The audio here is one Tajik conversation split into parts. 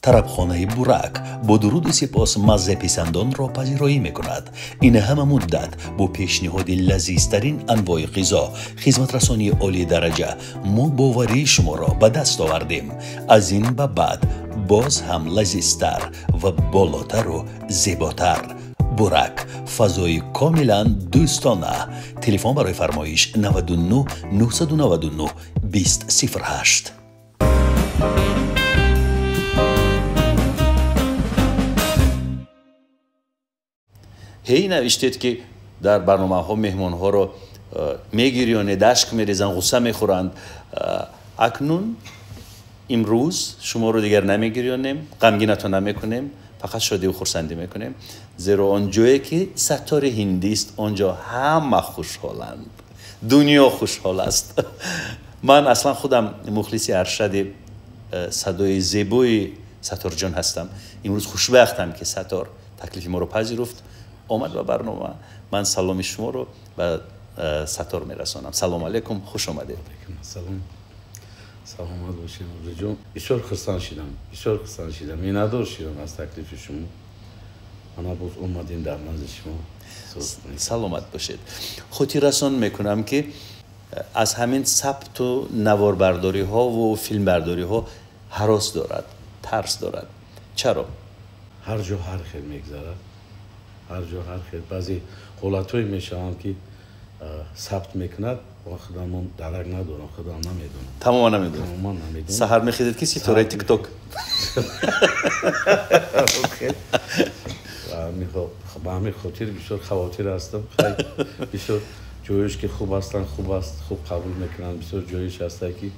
Тарабхонаи Бурак бо дуруду сипос маззаписандонро пазироӣ мекунад. Ин ҳама муддат бо пешниҳоди лазизтарин анвои ғизо, хизматрасонии олии дараҷа мо боварии шуморо ба даст овардем. Аз ин ба баъд боз ҳам лазизтар ва болотару зеботар. Бурак, фазои комилан дӯстона. Телефон барои фармоиш 99 999 2008. Ҳей навиштед, ки дар барномаҳо меҳмонҳоро мегирёнед, ашк мерезанд, ғусса мехӯранд. Акнун имрӯз шуморо дигар намегирёнем, ғамгинатон намекунем, фақат шодиву хурсандӣ мекунем, зеро он ҷое ки Саттори Ҳиндист, он ҷо ҳама хушҳоланд, дунё хушҳол аст. Ман аслан худам мухлиси аршади садои зебои Сатторҷон ҳастам. Имрӯз хушбахтам, ки Саттор таклифи моро пазируфт, омад ба барнома. Ман саломи шуморо ба Саттор мерасонам. Салому алайкум, хуш омадед. Салом, саломат бошед, Орзуҷон. Бисёр хурсанд шидам, бисёр хурсанд шидам, миннатдор шидам аз таклифи шумо. Ана боз омадем дар манзили шумо. Саломат бошед. Хотиррасон мекунам, ки аз ҳамин сабту наворбардориҳову филмбардориҳо ҳарос дорад, тарс дорад. Чаро? Ҳар ҷо ҳар хел мегзарад, ҳар ҷо ҳар хел. Баъзе ҳолатҳое мешаванд, ки сабт мекунад, ва худамон дарак надорам, худам намедонам. Тамоман намедонам. Тамоман намедонам. Саҳар мехезед, ки ситораи Тикток. Ба ҳамин хотир бисёр хавотир ҳастам. Бисёр ҷоёш ки хуб ҳастанд, хуб аст, хуб қабул мекунанд. Бисёр ҷоёш ҳастанд, ки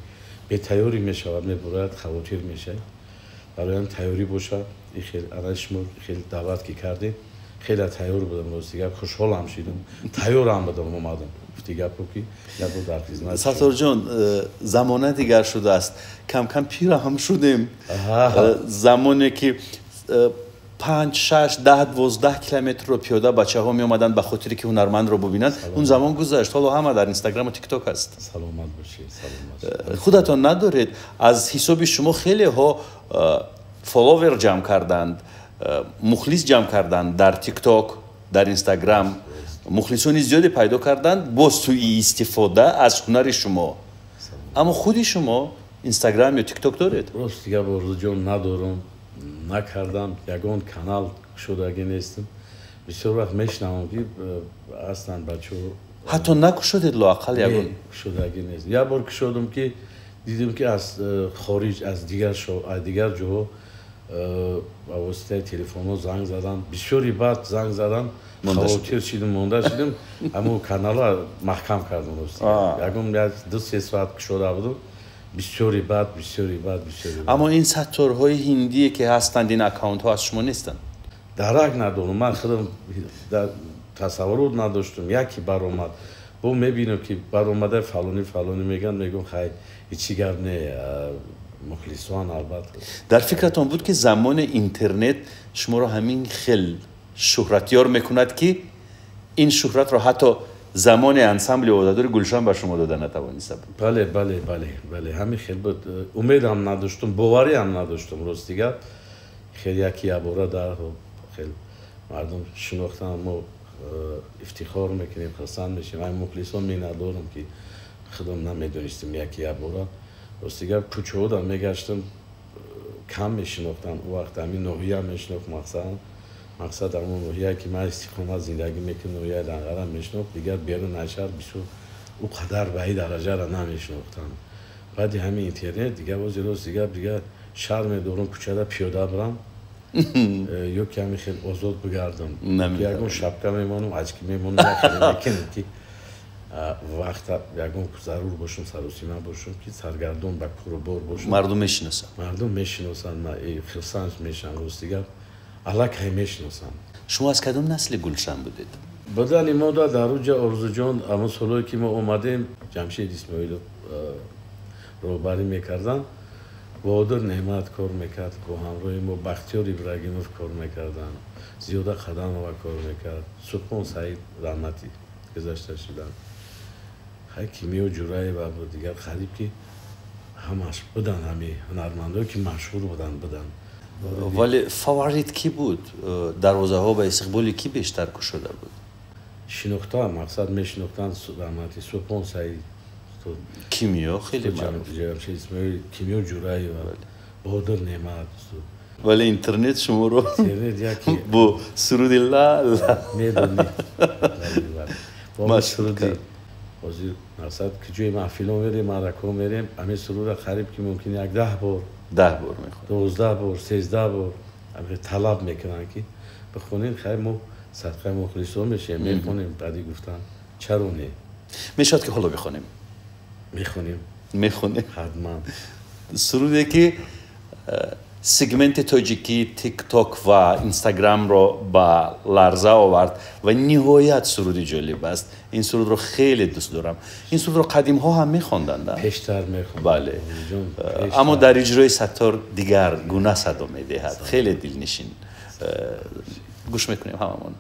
бетайёрӣ мешавад, мебурад, хавотир мешавад. Барои ҳам тайёрӣ бошад. Ана шумо хеле даъват ки кардем, хеле тайёр будам, рости гап, хушҳолам шидам, тайёрам будам, омадам. Гуфти гапо ки набуд дар хизмат. Сатторҷон, замона дигар шудааст, кам-кам пира ҳам шудем. Замоне ки 5, 6, 10, 12 километрро пиёда бачаҳо меомаданд ба хотире ки ҳунармандро бубинанд, он замон гузашт. Ҳоло ҳама дар Инстаграму Тикток аст. Саломат бошед, саломат бошед. Худатон надоред, аз ҳисоби шумо хелеҳо фолловер ҷамъ карданд, мухлис ҷамъ карданд дар Тикток, дар Инстаграм, мухлисони зиёде пайдо карданд бо сӯиистифода аз ҳунари шумо. Аммо худи шумо Инстаграм ё Тикток доред? Рост гап, Орзуҷон, надорам, накардам, ягон канал кушодагӣ нестам. Бисёр вақт мешунавам, ки ҳастанд бачаҳо. Ҳатто накушодед лоақал ягон? Кушодагӣ нест. Як бор кушодам, ки дидем, ки аз хориҷ, аз дигар ҷоҳо ба воситаи телефонҳо занг заданд, бисёри баъд занг заданд, хавотир шидам, монда шидам, ҳамун каналро маҳкам кардам. Рост, ягон 2-3 соат кушода будам. Бисёри бад, бисёри бад, бисёри бад. Аммо ин сатторҳои ҳиндие ки ҳастанд, ин аккаунтҳо аз шумо нестанд? Дарак надорам, ман худам тасаввурот надоштам. Яке баромад, бо мебинам, ки баромада фалонӣ фалонӣ мегӯянд, мегӯям хай, ҳечи гап не, мухлисон албатта. Дар фикратон буд, ки замони интернет шуморо ҳамин хел шӯҳратёр мекунад, ки ин шӯҳратро ҳатто замони ансамбли Овозадори Гулшан ба шумо дода натавониста буд? Бале, бале, бале, бале, ҳамин хел буд. Умедам надоштум, бовариам надоштум, рости гап. Хел яки ябора дар хел мардум шинохтан, мо ифтихор мекунем, хурсанд мешавем. Ай мухлисон миннатдорам, ки худам намедонистем яки ябора. Рости гап, кӯчаҳода мегаштам, кам мешинохтам. Он вақт ҳамин ноҳия мешинохт, мақсад ҳамон ноҳия, ки ман истиқомат зиндагӣ мекунам, ноҳияи Данғара мешинохт. Дигар берун аз шаҳр бисёр ӯ қадар ба ин дараҷаро намешинохтам. Баъди ҳамин интернет дигар бози рост дигар дигар шаҳр медорам, кӯчада пиёда бирам ё ки ҳамин хел озод бигардам, ягон шапка мемонам, очки мемонам, мекунам, ки вақта ягон зарур бошам, саросима бошам, ки саргардон ба кору бор бошам. Мардум мешиносанд. Мардум мешиносанд, хурсанд мешаванд, рости гап, аллакай мешиносанд. Шумо аз кадом насли Гулшан будед? Будани мо дар уҷа, Орзуҷон, ҳамон солҳое ки мо омадем, Ҷамшед Исмоилов роҳбарӣ мекарданд, Баҳодур Неъмат кор мекард, бо ҳамроҳи мо Бахтиёр Ибрагимов кор мекарданд, Зиёда Қадамова кор мекард, Субҳон Саид раҳматӣ гузашта шуданд, хай Кимиё Ҷураева буд, дигар қариб ки ҳамаш буданд, ҳамин ҳунармандое ки машҳур буданд, буданд. Вале фаворит кӣ буд? Дарвозаҳо ба истиқболи кӣ бештар кушода буд? Шинохта, мақсад мешинохтанд раҳмати Субҳон Саид, Кимиё хеле маъруф, Ҷамшед Исмоил, Кимиё Ҷураева, Баҳодур Неъмат. Вале интернет шуморо бо суруди ла ла медонӣ, бо суруди ҳозир мақсад ки ҷои маҳфило мерем, маъракаҳо мерем, ҳамин сурудро қариб ки мумкин як 10 бор, 10 бор мехонем, 12 бор, 13 бор талаб мекунанд ки бихонем. Хайр, мо садқаи мухлисон мешавем, мехонем. Баъди гуфтан чаро не? Мешавад ки ҳоло бихонем? Мехонем, мехонем ҳатман. Суруде ки сегменти тоҷикӣ тикток ва инстаграмро ба ларза овард ва ниҳоят суруди ҷолиб аст. Ин сурудро хеле дӯст дорам. Ин сурудро қадимҳо ҳам мехонданд, пештар мехонданд, бале, аммо дар иҷрои Саттор дигар гуна садо медиҳад, хеле дилнишин. Гӯш мекунем ҳамамон.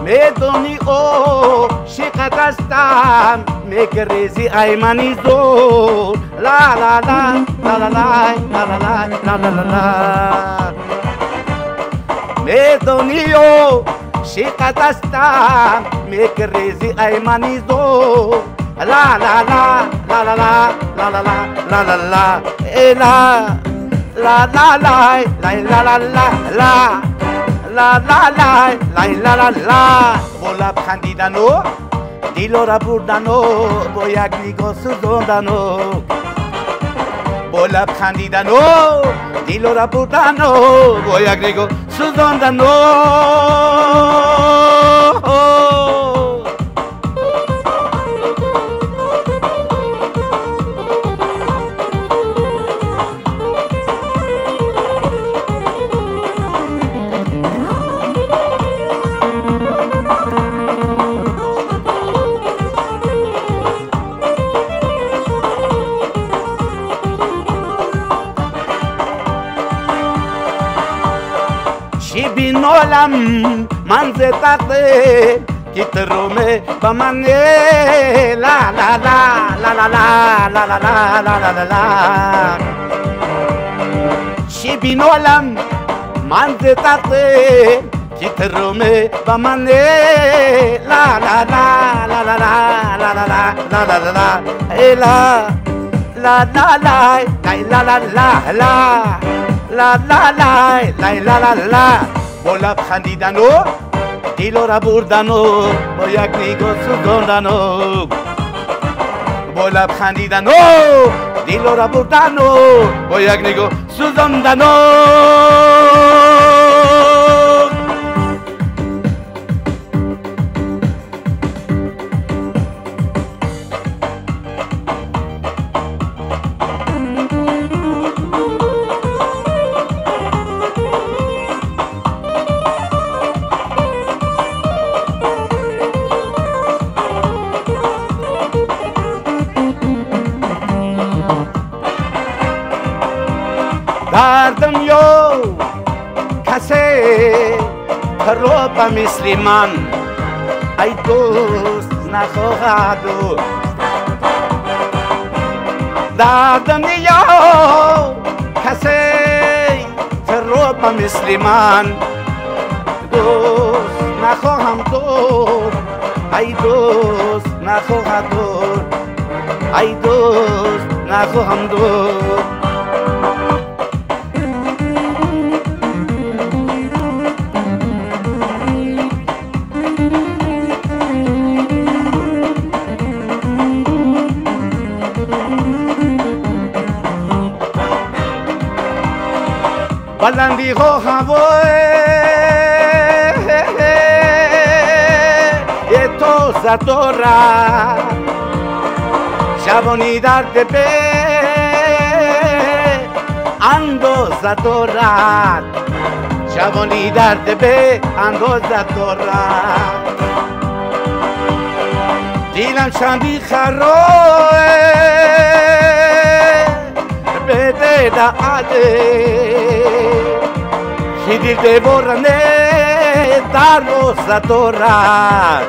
Медони ошиқат ҳастам, мегрези ай мани зор. Ла ла ла ла ла ла ла ла ла ла ла ла. Медони ошиқат ҳастам, мегрези ай мани зор. Ла ла ла ла ла ла ла ла ла ла ла э ла ла ла ла ла ла ла ла ла ла ла ла ла ла ла ла. Бо лаб хандидану дилора бурдану бо як нигоҳ сӯзондану, бо лаб хандидану дилора бурдану бо як нигоҳ сӯзондану. Бинолам ман зе тахте ки труме ба ман ла ла ла ла ла ла ла ла ла ла ла ла. Чӣ бинолам ман зе тахте ки труме ба ман ла ла ла ла ла ла ла ла ла ла ла ла э ла ла ла ла ла ла ла ла ла ла ла ла ла ла ла. Бо лаб хандидану дилора бурдану бо як нигоҳ сӯзондану, бо лаб хандидану дилора бурдану бо як нигоҳ сӯзондану. Дар дунё касе туро ба мисли ман ай дӯст нахоҳад буд. Дар дунё касе туро ба мисли ман дӯст нахоҳам дод, ай дӯст нахоҳад дод, ай дӯст нахоҳам дод. Баландиҳо ҳавое тоза дорад, ҷавонӣ дар тепе андоза дорад, ҷавонӣ дар тепе андоза дорад. دیلم چندی خرابه بده دعده کی دیل دیوارنه دروازه دارد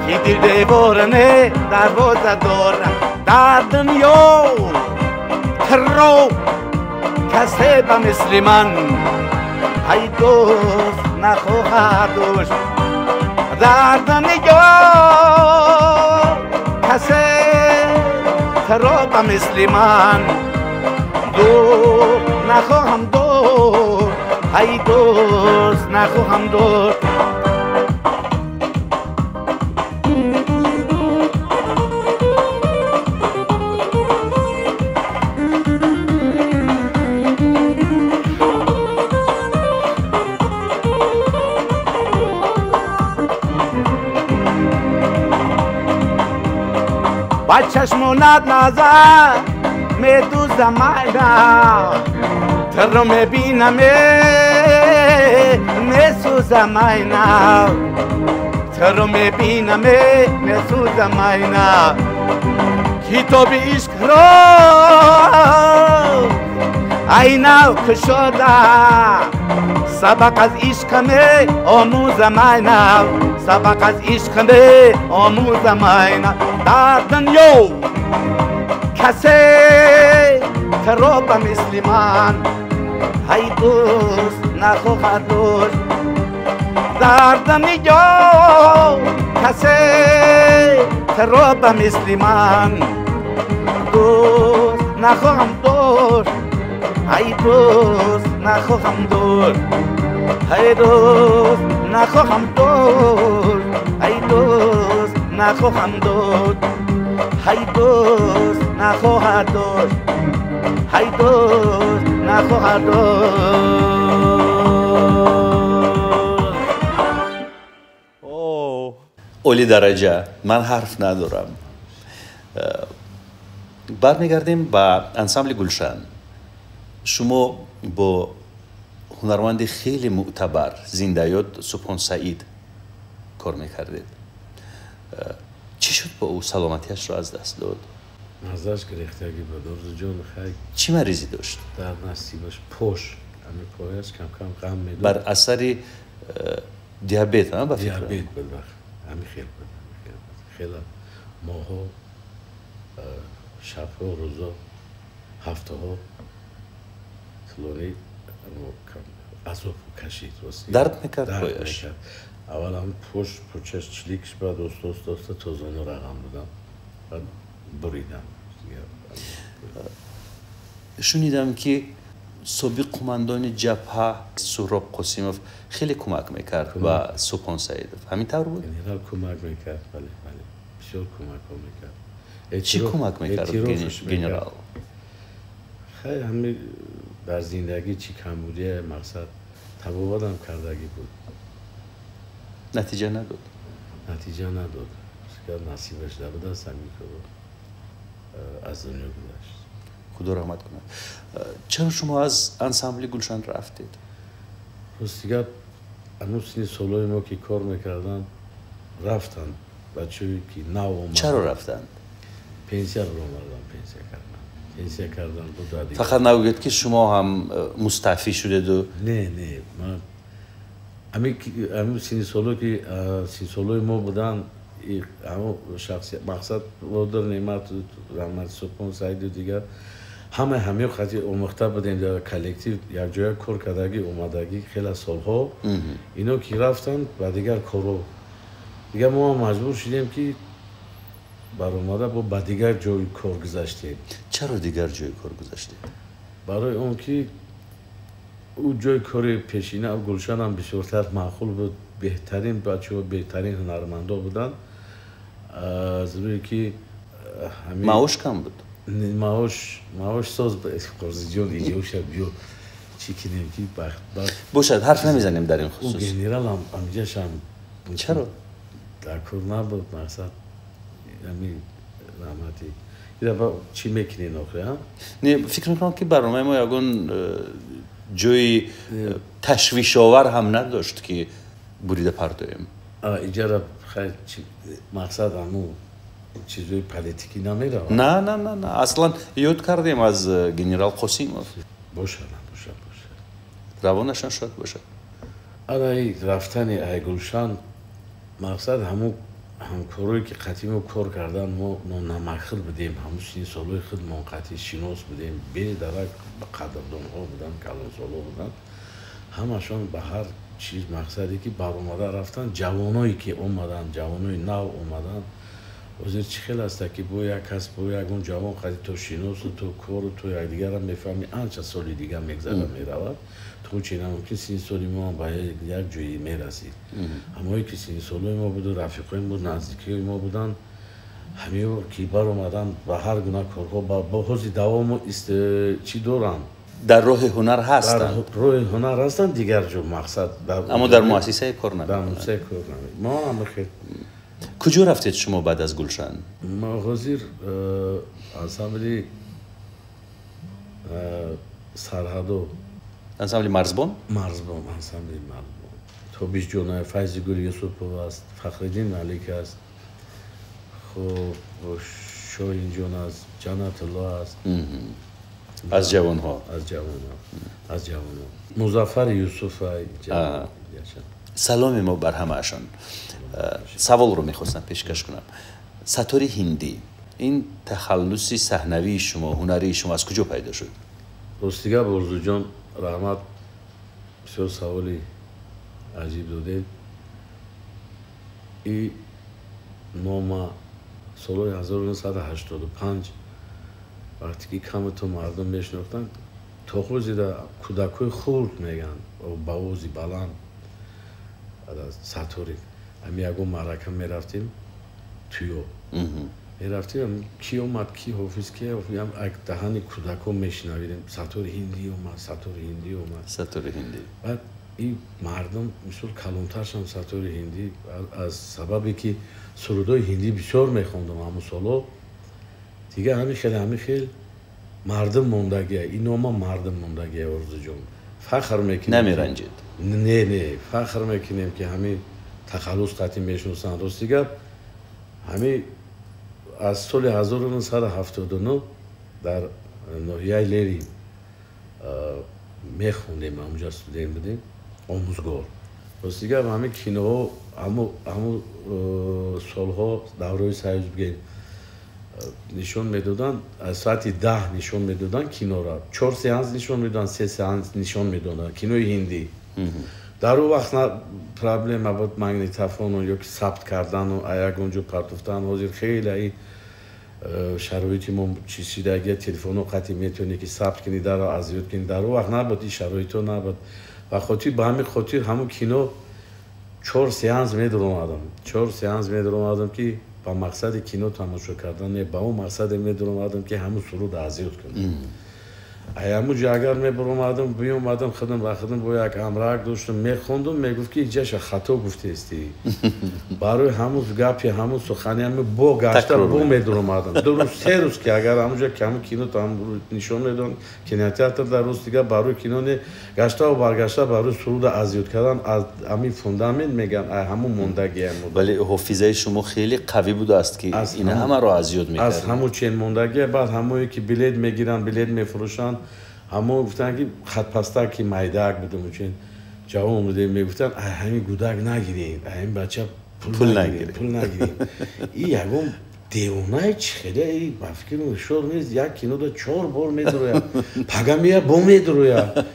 کی دیل دیوارنه دروازه دارد در دنیا ترو کسی به مثل من ای دوست نخواهد داشت در دنیا کسی ترا به مثل من دوست نخواهم داشت ای دوست نخواهم داشت. با چشمونت نظر می دوزم اینا تو رو میبینم میسوزم اینا تو رو میبینم میسوزم اینا کتاب عشق رو اینا کشاده سبق از عشق می آموزم اینا سبق از عشق می آموزم اینا در دنیا کسی ترا به مثل من ای دوست نخواهد داشت در دنیا کسی ترا به مثل من دوست نخواهم داشت ای دوست نخواهم داشت ای دوست نخواهم داشت ای دوست نخواهم داشت ای دوست نخواهد داشت ای دوست نخواهد داشت. عالی درجه من حرف ندارم. برمیگردیم به انسامبل گلشن. شما با هنرمند خیلی معتبر زنده یاد سبحان سعید کار میکردید. چی شد با او؟ سلامتیش رو از دست داد؟ ازش گرفتگی بود آرزو جان. خیلی چی مریضی داشت؟ در نصیبش پوش همین پایش کم کم غم میداد بر اثر دیابت. ها دیابت بود همین خیلی بود خیلی ماها شبها روزا هفته ها طولانی عذاب کشید. درد میکرد پایش؟ اول هم پشت پوچش چلیکش بعد دوست دوست دوست تا زانو رقم بودم بعد بریدم. شنیدم که سابق قماندان جبهه سهراب قاسمов خیلی کمک میکرد و سبحان سعیدов. همین طور بود؟ گنرال کمک میکرد، بله بله بسیار کمک ها میکرد. چی کمک میکرد گنرال؟ خیلی همین در زندگی چی کمبودیه مقصد تبابت هم کردگی بود. نتیجه نداد؟ نتیجه نداد. نصیبش نبود از همین که از دنیا گذشت. خدا رحمت کند. چرا شما از انسامبل گلشن رفتید؟ راست دیگه هنوز سنی سالای ما که کار میکردن رفتن بچه‌ای که نو اومدن. چرا رفتن؟ پنسیا رو اومدن، پنسیا کردن. پنسیا کردن بود دیگه. فقط نگوید که شما هم مستعفی شدید و نه نه من همین سنی سالو که سنی سالای ما بودن همون شخصیت مقصد وادر نعمت رحمت سبحان سعید و دیگر همه همه خاطی اومخته بودیم در کلکتیو یک جای کار کردگی اومدگی خیلی سالها اینا که رفتن و دیگر کارو دیگه ما مجبور شدیم که برآمده با دیگر جای کار گذاشتیم. چرا دیگر جای کار گذاشتیم؟ برای اون که او جای کار پیشینه گلشن هم بسیارتر معقول بود، بهترین بچه‌ها بهترین هنرمندا بودن. از روی که معاش کم بود. معاش ساز قرضی جان ایجا شد بیا چی کنیم که بخت باشد حرف نمیزنیم در این خصوص. او گنرال هم امجاش هم چرا؟ در کار نبود مقصد همین رحمتی چی میکنین آخه ها؟ نه فکر میکنم که برنامه ما یگان جای تشویش آور هم نداشت که بریده پردایم. ایجا را خیلی مقصد همو Чизои политикӣ намеравад. На, на, на, на, аслан ёд кардем аз генерал Қосимов. Бошад, бошад, бошад. Равонашон шод бошад. Анаи рафтани Айгулшан мақсад ҳамун ҳамкорое ки қатъи мо кор кардан, мо нонамакхил будем, ҳамун сини солҳои худмон қатъи шинос будем, бедарак қадрдонҳо буданд, калонсолҳо буданд. Ҳамашон ба ҳар чиз мақсаде ки баромада рафтан, ҷавоное ки омаданд, ҷавонои нав омаданд. Ҳозир чӣ хел аста ки бо як кас, бо ягон ҷавон қатъи то шиносу, то кору, то якдигарро мефаҳмӣ, анча соли дига мегзара меравад. То чи намумкин сини соли мо ба як ҷое мерасид. Ҳамое ки сини солҳои мо буду, рафиқои мо, наздикиҳои мо буданд, ҳамиҳо ки баромаданд ба ҳар гуна корҳо, бо ҳози давому чӣ доранд? Дар роҳи ҳунар ҳастанд. Дар роҳи ҳунар ҳастанд, дигар ҷо мақсад. Аммо дар муассисаи кор намекунанд. Дар муассисаи кор намекунанд. Мо ҳам хел. Куҷо рафтед шумо баъд аз Гулшан? Мо ҳозир ансамбли Сарҳадо. Ансамбли Марзбон? Марзбон, ансамбли Марзбон. Тобиш Ҷонаев, Файзигул Юсупов аст, Фахриддин Малик аст, хуб Шоҳинҷон аст, Ҷаннатулло аст. Аз ҷавонҳо? Аз ҷавонҳо, аз ҷавонҳо. Музаффари Юсуф. Саломи мо бар ҳамаашон. Саволро мехостам пешкаш кунам. Сатори ҳиндӣ, ин тахаллуси саҳнавии шумо, ҳунарии шумо аз куҷо пайдо шуд? Ростига, Орзуҷон, раҳмат, бисёр саволи аҷиб додед. И нома солҳои 1985 вақте ки камато мардум мешинохтанд, то ҳозира кӯдакҳои хурд мегӯянд ба овози баланд Сатори. Ҳами ягон маърака мерафтем, туё мерафтем, ки омад, ки ҳофиз, ки даҳани кӯдакҳо мешинавидем: Сатори ҳиндӣ омад, Сатори ҳиндӣ омад. Сатори ҳиндӣ. Баъд ин мардум мисол калонтаршам Сатори ҳиндӣ, аз сабабе ки сурудҳои ҳиндӣ бисёр мехондам ҳамун солҳо, дигар ҳамин хел, ҳамин хел мардум мондагия, ин нома мардум мондагия. Орзуҷон, фахр мекунем. Намеранҷед? Не, не, фахр мекунем ки ҳамин тахаллус қатъи мешиносанд. Рости гап, ҳамин аз соли 1979 дар ноҳияи Лери мехондем, ҳамунҷа студент будем, омӯзгор. Рости гап, ҳамин киноҳо ҳамун солҳо, давраи союз бигем, нишон медоданд, аз соати 10 нишон медоданд киноро, чор сеанс нишон медоданд, се сеанс нишон медоданд кинои ҳиндӣ. Дар он вақт на проблема буд магнитофону ё ки сабт кардану ягон ҷо партофтан. Ҳозир хеле и шароити мо чизшидагия, телефоно қатъи метавонӣ ки сабт кунӣ, даро аз ёд кунӣ. Дар он вақт набуд, ин шароитҳо набуд. Ва хотир ба ҳамин хотир ҳамун кино чор сеанс медуромадам, чор сеанс медуромадам ки ба мақсади кино тамошо кардан не, ба он мақсаде медуромадам ки ҳамун суруд аз ёд кунам. Ҳамун ҷо агар мебуромадам, биёмадам, худам ба худам бо як ҳамраҳак доштам, мехондум, мегуфт ки иҷаша хато гуфтестӣ. Барои ҳамун гапи, ҳамун сухани ҳами бо гашта бо медуромадам. 2 рӯз, 3 рӯз ки агар ҳамунҷо ки ҳамун кино нишон медоданд кинотеатр, дар рӯз дигар барои кино не, гаштаву баргашта барои суруда аз ёд кардан, аз ҳамин фундамент мегӯянд, ҳамун мондагиам. Вале ҳофизаи шумо хеле қавӣ будааст ки ин ҳамаро аз ёд мекард. Аз ҳамун чен мондагия. Баъд ҳамое ки билет мегиранд, билет мефурӯшанд, ҳамо гуфтанд ки хатпастак ки майдаак будем, чин ҷавон будем, мегуфтанд: ай ҳамин гудак нагиред, ай ҳамин бача пул нагиред, пул нагиред, и ягон девонаи чӣ хеле, ба фикри ҳушёр нест, як кинода чор бор медурояд, пага мея бо медурояд.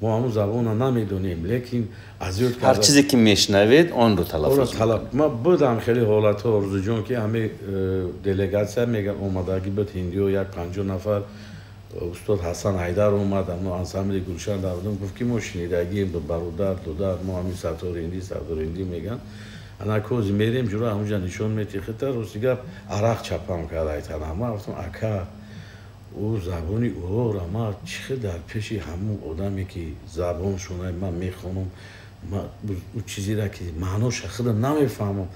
Мо ҳамун забона намедонем, лекин аз ёд ҳар чизе ки мешнавед, онро талаффуз. Ма будам хеле ҳолатҳо, Орзуҷон, ки ҳами делегатсия меган омадагӣ буд, ҳиндиҳо, як 50 нафар. Устод Ҳасан Ҳайдар омад, ҳамн ансамбли Гулшан дар будем, гуфт ки мо шунидагием, бародар, додар, мо ҳамин Сатори ҳиндӣ, Сатори ҳиндӣ меган, ана кози мерем ҷура ҳамунҷа нишон метихита. Рости гап, арақ чапам кард айтана. Ма гуфтам: ака, ӯ забони ӯро ма чӣ хел дар пеши ҳамун одаме ки забоншона ман мехонам, ӯ чизеро ки маъноша худам намефаҳмам,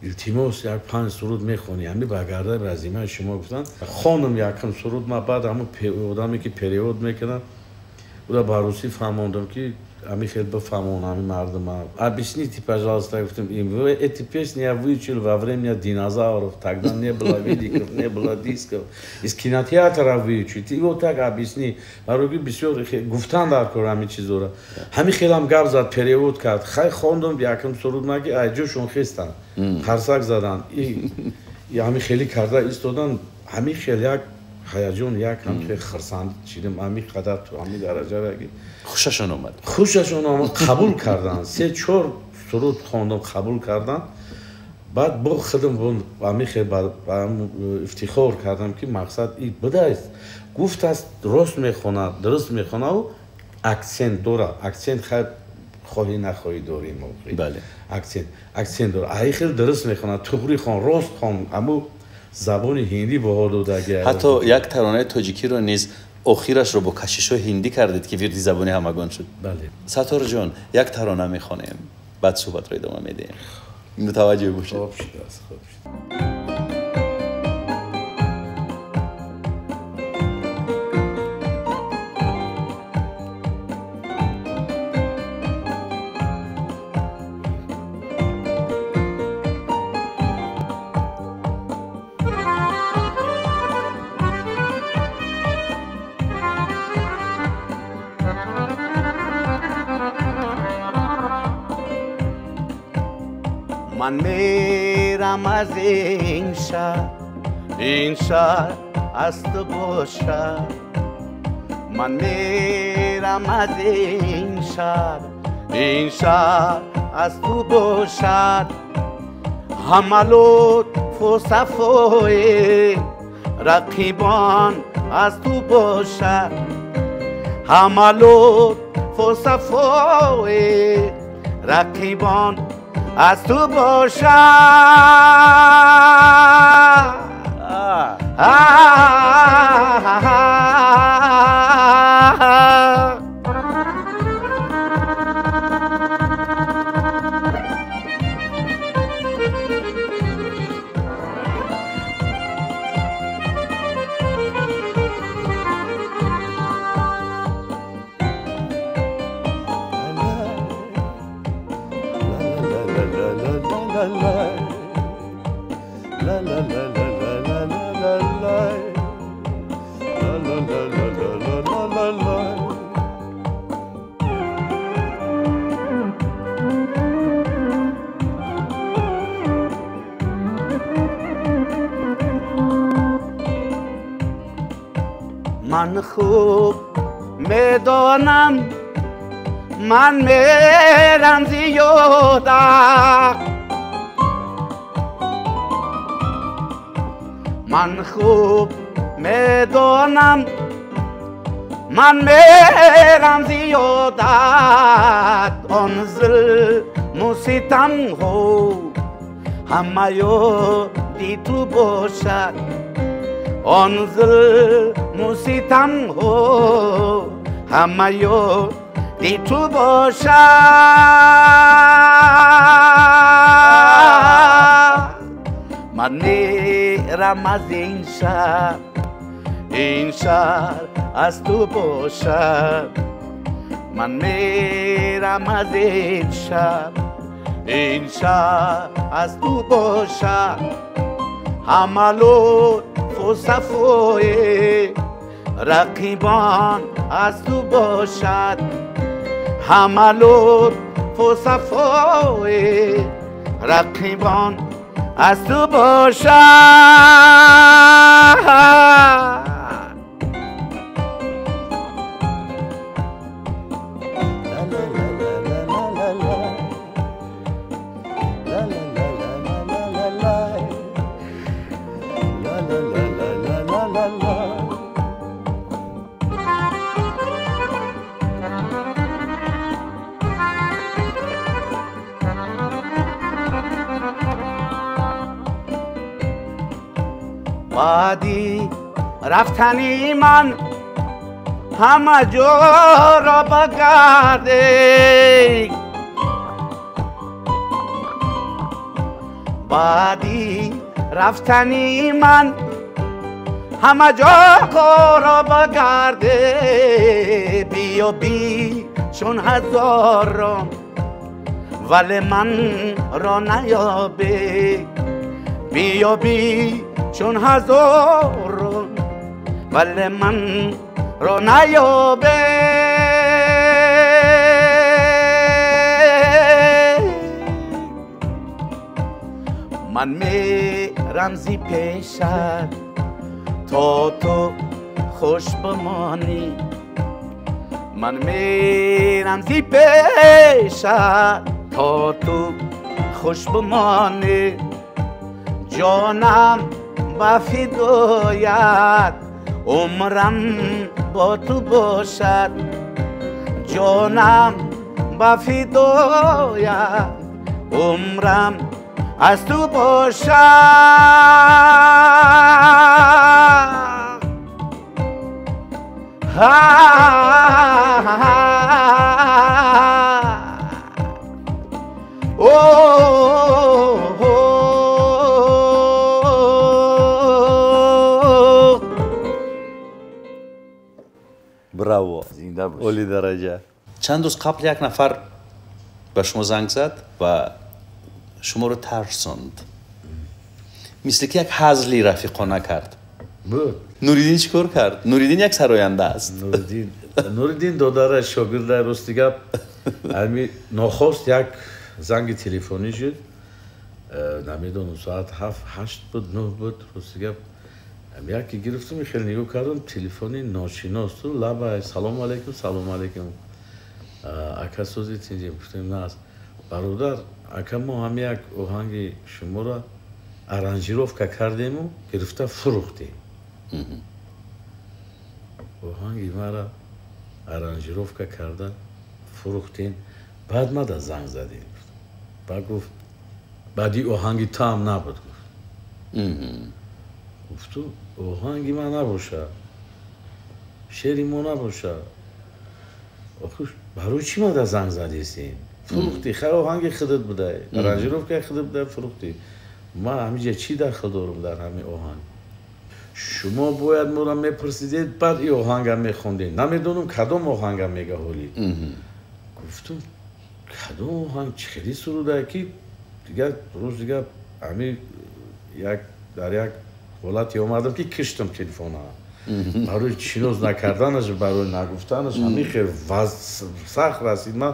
илтимос, як панҷ суруд мехонӣ, ҳами ба гардаи разимаи шумо. Гуфтанд, хонам якум суруд ма, баъд ҳамун одаме ки перевод мекунад. Ура ба русӣ фаҳмондам, ки ами хел бифаҳмон ами мардума. Объясните, пожалуйста, гуфтам, им эти песни я выучил во время динозавров, тогда не было видиков, не было дисков, из кинотеатра выучить. И вот так объясни. Барои бисёр гуфтан дар кор ҳами чизора. Ҳами хелам гап зад, перевод кард. Хай хондам, якам суруд наги, ай ҷошон хестан. Қарсак задан. И ҳами хели карда истодан, ҳами хел як ҳаяҷон, як ҳам хурсанд шидам, ҳами қадар ту ҳами дараҷа ки хушашон омад. Хушашон омад, қабул карданд. 3-4 суруд хондам, қабул карданд. Баъд бо худам ҳами хел ифтихор кардам, ки мақсад и будааст. Гуфтааст, рост мехонад, дуруст мехонад, акцент дорад. Акцент хайр хоҳӣ нахоҳӣ дорем. Бале. Акцент дорад. Ай хел дуруст мехонад, туғри хон, рост хон, аммо забони ҳиндӣ баҳо додагӣ. Ҳатто як таронаи тоҷикиро низ охирашро бо кашишҳои ҳиндӣ кардед, ки вирди забони ҳамагон шуд. Бале. Сатторҷон, як тарона мехонем, баъд суҳбатро идома медиҳем. Мутаваҷҷеҳ бошед. Хоб шудааст, хоб шуд. من میرم از این شهر، این شهر از تو باشد. من میرم از این شهر، این شهر از تو باشد. همه لطف و صفای رقیبان از تو باشد. همه لطف و صفای رقیبان از تو باشد. من خوب میدانم من میرم زیاده، من خوب میدانم من میرم زیادت. آن ظلم و ستم ها همه یادی تو باشد. آن ظلم و ستم ها همه یادی تو باشد. من میرم از این شهر، این شهر از تو باشد. من میرم از این شهر، این شهر از تو باشد. همه لطف و صفای رقیبان از تو باشد. همه لطف و صفای رقیبان از تو باشد. بعدی رفتنی من همه جا را بگرده، بعدی رفتنی من ҳама ҷоҳоро багарде, биёбӣ чун ҳазорон, вале ман ро наёбӣ. Биёбӣ чун ҳазорон, вале ман ро наёбӣ. Ман мерам зи пешат то ту хуш бимонӣ, ман мерам зи пешат то ту хуш бимонӣ. Ҷонам ба фидоят, умрам бо ту бошад. Ҷонам ба фидоят, умрам аз ту бошад. Браво, зинда бош, олӣ дараҷа. Чанд рӯз қабл як нафар ба шумо занг зад ва шуморо тарсонд, мисли ки як ҳазли рафиқона кард. Буд. Нуриддин чӣ кор кард? Нуриддин як сароянда аст. Нуриддин додараш шогирда. Рости гап, ҳами нохост як занги телефонӣ шуд. Намедонам, соат 7, 8 буд, 9 буд. Рости гап, яке гирифтум, хеле нигоҳ кардам, телефони ношинос. Лаба, салому алайкум, салому алайкум, ака, сози тинҷем? Гуфтем, на аст, бародар, ака, мо ҳам як оҳанги шуморо аранжировка кардему гирифта фурӯхтем. Оҳанги маро аранжировка карда фурӯхтем, баъд мада занг задем. Баъд гуфт, баъди оҳанги таам набуд, гуфт. Гуфту, оҳанги ман набошад, шеъри мо набошад, охир барои чӣ мада занг задистем? Фурӯхтӣ, хай, оҳанги худат будай, аранжировкаи худат будай, фурӯхтӣ. Ман ҳамиҷа чӣ дахл дорам дар ҳамин оҳанг? Шумо бояд моро мепурсидед, баъд и оҳанга мехондем. Намедонам, кадом оҳанга мега ҳолӣ. Гуфтум, кадом оҳанг, чӣ хели сурудае ки дигар рӯз дигар ҳами як дар як ҳолате омадам, ки киштам телефона барои шинос накарданаш, барои нагуфтанаш. Ҳамин хел сахт расид. Ман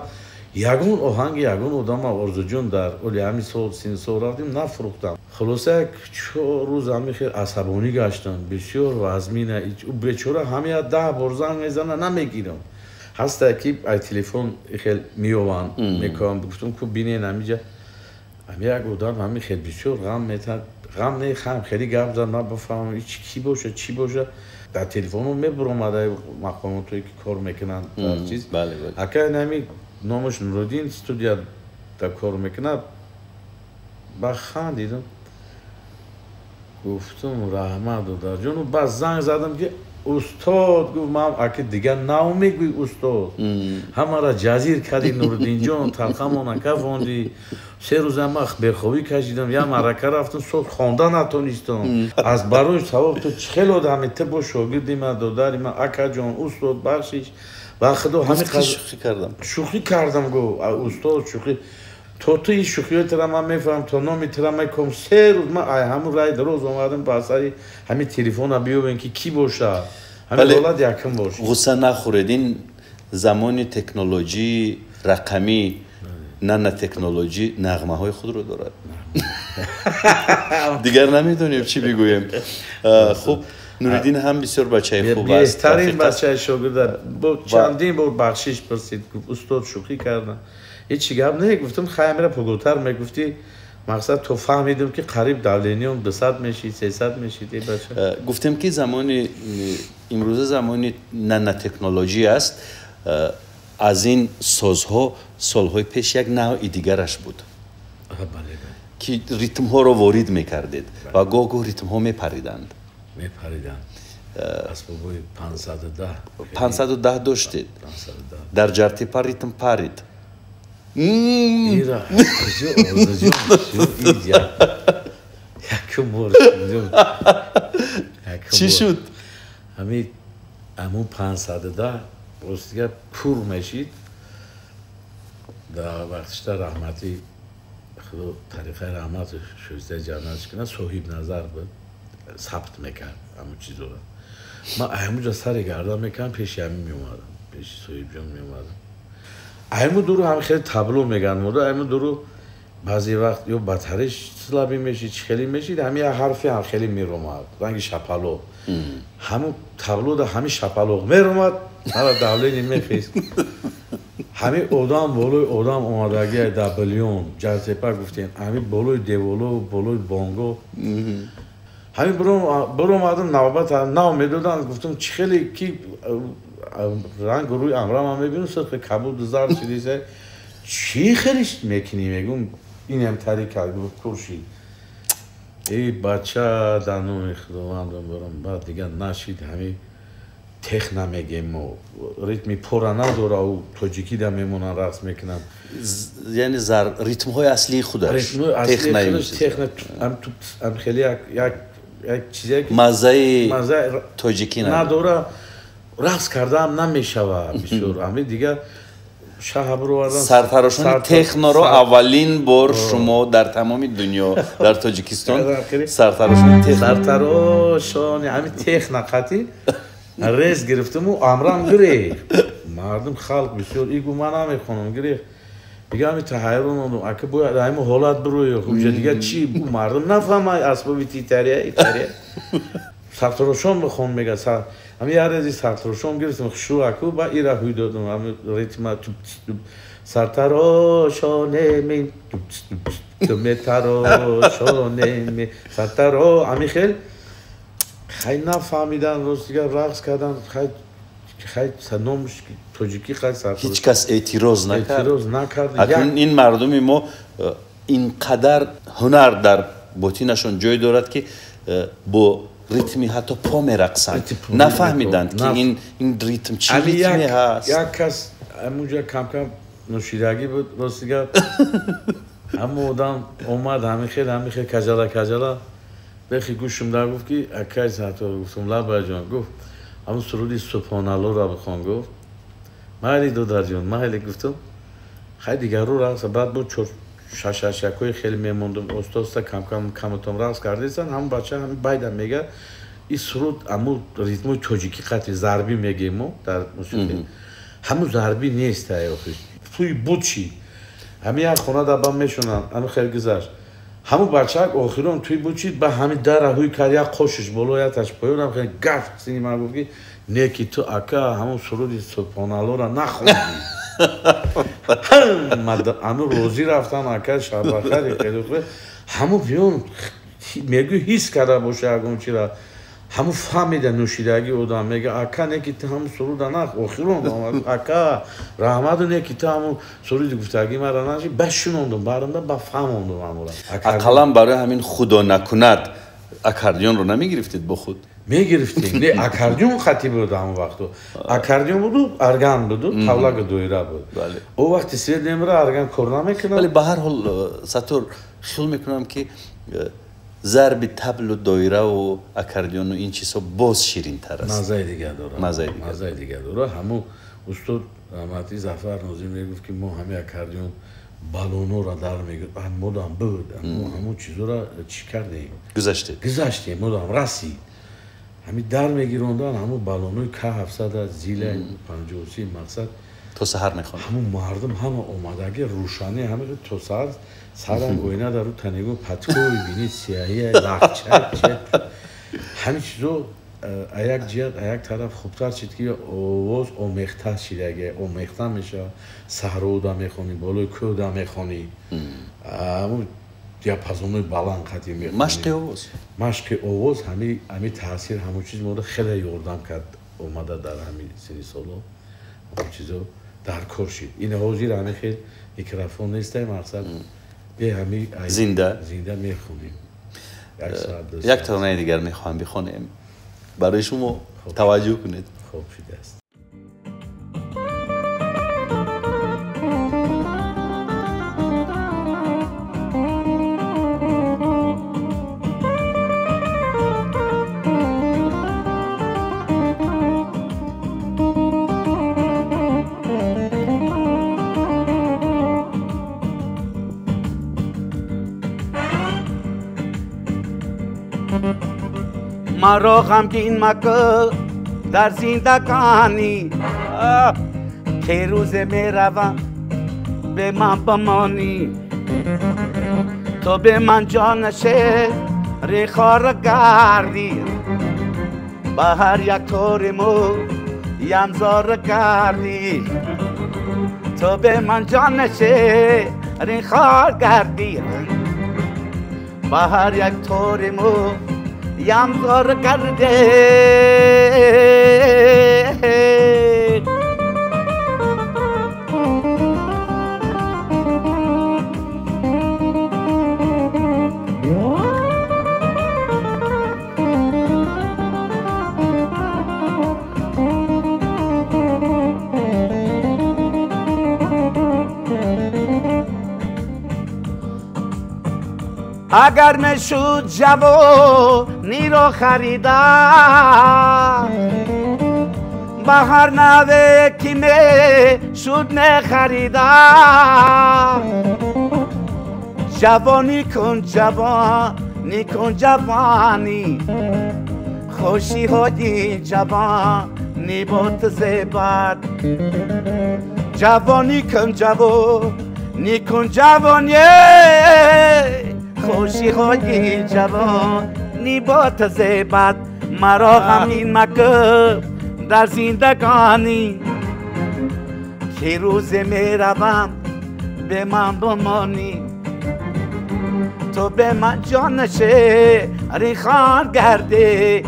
ягон оҳанги ягон одама, Орзуҷон, дар оли ҳамин сол син сол рафтем, нафурӯхтам. Хулоса, як 4 рӯз ҳамин хел асабонӣ гаштам, бисёр вазмина. Бечора ҳамин 10 бор занг мезана, намегирам. Ҳаста ки ай телефон хел меёванд, мекунам. Гуфтам, ку бинен, ҳамиҷа ҳами як одам ҳамин хел бисёр ғам метад, ғам не, хам хеле гап зад, ман бифаҳмам ич ки боша, чӣ боша. Дар телефоно мебуромада мақомотое ки кор мекунанд дар чиз. Ака, ҳами номаш Нуриддин, студия да кор мекунад. Ба хандидам, гуфтам, раҳмат, додарҷону. Баъд занг задам, ки устод, гуфт, ман аки дигар наомегӯй устод, ҳамаро ҷазир кардӣ, Нуриддинҷон, талхамона кафондӣ. 3 рӯза ман бехобӣ кашидам, як маърака рафтам, соз хонда натонистам аз барои савоб. Ту чӣ хел одами, ту бо шогирди ман, додари ман, акаҷон, устод, бахшиш ва худо. Ҳамин шӯхӣ кардам. Шӯхӣ кардам, гуфт устод, шӯхӣ. То ту ин шӯхиётра ман мефаҳмам, то номи тра меком. 3 рӯз ман ай ҳамун рай дароз омадам, ба асари ҳамин телефона биёбем, ки кӣ боша. Ҳамин ҳолат якум бош. Ғусса нахӯред, ин замони технологии рақамӣ, нанотехнологӣ нағмаҳои худро дорад. Дигар намедонем, чӣ бигӯем. Хуб, Нуриддин ҳам бисёр бачаи хуб аст. Беҳтарин бачаи шогирда. Чандин бор бахшиш пурсид, гуфт, устод, шӯхӣ кардам, ҳечи гап не. Гуфтам, хай, амира поготар мегуфтӣ, мақсад то фаҳмидам, ки қариб давлениём 200 мешид, 300 мешид э бача. Гуфтем, ки замони имрӯза замони нанотехнологӣ аст. Аз ин созҳо солҳои пеш як навъи дигараш буд, ки ритмҳоро ворид мекардед ва гоҳ гоҳ ритмҳо мепариданд. Мепариданд, асбобҳои 510. 510 доштед. Дар Ҷартепа ритм парид. Ира Орзуҷон, якум бор, Чӣ шуд? Ҳамин ҳамун 510 рост дигар пур мешид. Дар вақтишта раҳматӣ худо тариқаи раҳмат шоистаи ҷаннатш кунад, соҳиб назар буд, сабт мекард ҳамун чизоро. Ман ҳамунҷа сари гардан мекардам, пеши ҳамин меомадам, пеши соҳибҷон меомадам. Ҳамун дуру ҳам хеле табло меган мода, ҳамун дуру баъзе вақт ё батареш слабӣ мешид, чӣ хеле мешид, ҳамин як ҳарфе ҳам хеле меромад, ранги шапалоқ. Ҳамун табло да ҳамин шапалоқ меромад, ҳара давление мехест. Ҳамин одам болои одам омадагия дар билён ҷартепа гуфтем, ҳамин болои деволо, болои бонго. Ҳамин биромадам, навбат нав медоданд, гуфтам чӣ хеле ки ранг рӯи амрама мебинам, сирхи кабуд зард шидиса, чӣ хеле мекунӣ? Мегӯм инам тариқ кард, гуфт куршид. Эй бача, дар номи худовандам барам, баъд дигар нашид. Ҳамин техна мегем мо, ритми пора надора, ӯ тоҷикӣ да мемонанд, рақс мекунанд. Яъне ритмҳои аслии худаш техна ам хеле як чизе маззаи тоҷикӣ надора, рақс кардаам намешавад бисёр. Ҳамин дигар шаҳр бировардан. Сартарошони техноро аввалин бор шумо дар тамоми дунё, дар Тоҷикистон сартарошони техно. Сартарошони ҳамин техна қатӣ рез гирифтаму амрам гирехт. Мардум халқ бисёр игу ман намехонам гирехт. Дигар ҳамин таҳайрон мондум, ака бояд ҳамин ҳолат бирояд, хуб дигар чӣ мардум нафаҳмад асбоби титария итария. Сартарошон бихон мега, ҳамин як рези сартарошон гирифтам, хушу аку ба ира ҳуй додам, ҳамин ритма сартарошоне метарошоне сартаро ҳамин хел хай нафаҳмидан, рост дигар рақс кардан, хай номш тоҷикӣ хай сартарош. Ҳеҷ кас эътироз накард. Эътироз накард. Акнун ин мардуми мо ин қадар ҳунар дар ботинашон ҷой дорад, ки бо ритми ҳатто по мерақсанд. Нафаҳмиданд, ки ин ритм чӣ ритме ҳаст. Як кас ҳамунҷа кам-кам нӯшидагӣ буд, рост дигар ҳамон одам омад, ҳамин хел кажала кажала бехи гӯшум дар гуфт, ки акай Саттор, гуфтум лабаҷон, гуфт ҳамун суруди Субҳоналлоро бихон, гуфт майли додарҷон, майли, гуфтум хай дигару рақс. Баъд бо шашашакҳои хеле мемондум, оста-оста кам-кам каматон рақс кардесан. Ҳамун бача ҳамин байда мега ин суруд ҳамун ритмои тоҷикӣ қатъи зарбӣ мегем мо дар мусиқӣ, ҳамун зарбӣ нест, охи туи буд чӣ ҳамин як хона дар ба мешонанд, ҳамин хел гузашт. Ҳамун бачаак охирон туи буд чӣ ба ҳамин дара ҳуй кард, як қошиш боло, як таш поёнам хеле гафт сини ман, гуфт ки не ки ту ака ҳамун суруди Субҳоналлоро нахондӣ. Ҳамун розӣ рафтан, ака шаббахари хеле хуб. Ҳамун биён мегӯй ҳис карда боша ягон чира, ҳамун фаҳмида нӯшидагӣ одам мега ака не ки ту ҳамун суруда нах, охирон ака раҳмату не ки ту ҳамун суруди гуфтагӣ мара наши, ба шунондум барамда, ба фаҳмондум ҳамура. Ақаллан барои ҳамин худо накунад аккордеонро намегирифтед бо худ? Мегирифтем. Не, аккордеон хати буд ҳамон вақту. Аккордеон буду, орган буду, тавлаку доира буд. О вақти свет немира, орган кор намекунад. Вале ба ҳар ҳол Саттор, хиёл мекунам, ки зарби таблу доираву аккордеону ин чизҳо боз ширинтар аст. Маззаи дигар дорад. Маззаи дигар дорад. Ҳамун устод раҳматӣ Зафар Нозим мегуфт, ки мо ҳамин аккордеон балонҳоро дар мегирд, модам буд, ҳамун чизҳоро чӣ кардем? Гузаштем. Гузаштем, модам расид. Ҳамин дар мегирондан ҳамун балонҳои К700 зила 53 мақсад то саҳар мехонд. Ҳамун мардум ҳама омадаги рӯшанӣ ҳама то саҳар сарам оина дар рӯ танегу паткои бини сияҳия лахча че ҳамин чизо як ҷиҳат як тараф хубтар шид, ки овоз омехта шидаги, омехта мешавад. Саҳрода мехонӣ, болои кӯҳда мехонӣ, ҳамун диапазонҳои баланд қатӣ мехонӣ. Машқи овоз, машқи овоз ҳамин таъсир ҳамун чиз мода хеле ёрдам кард. Омада дар ҳамин синни соло ҳамун чизо дар кор шид. Ин ҳозир ҳамин хел микрофон нестай, мақсад бе ҳамин зинда зинда мехонем. Як таронаи дигар мехоҳам бихонем барои шумо, таваҷҷӯҳ кунед. Хуб шудааст. маро ғамгин макун дар зиндагонӣ ки рӯзе меравам ба ман бимонӣ ту ба ман ҷон шири хор гардӣ ба ҳар як тори мӯям зор кардӣ ту ба ман ҷон шири хор гардӣ ба ҳар як тори мӯям зор кардӣ. اگر میشد جوانی رو خریدم به هر نوه که میشد نخریدم جوانی کن جوانی کن جوانی خوشی های جوانی بود زیبد جوانی کن جوانی کن جوانی خوشی های جوانی با زیبد مرا غمگین مکن در زندگانی که روز میروم به من بمانی تو به من جان شیرین خان گردی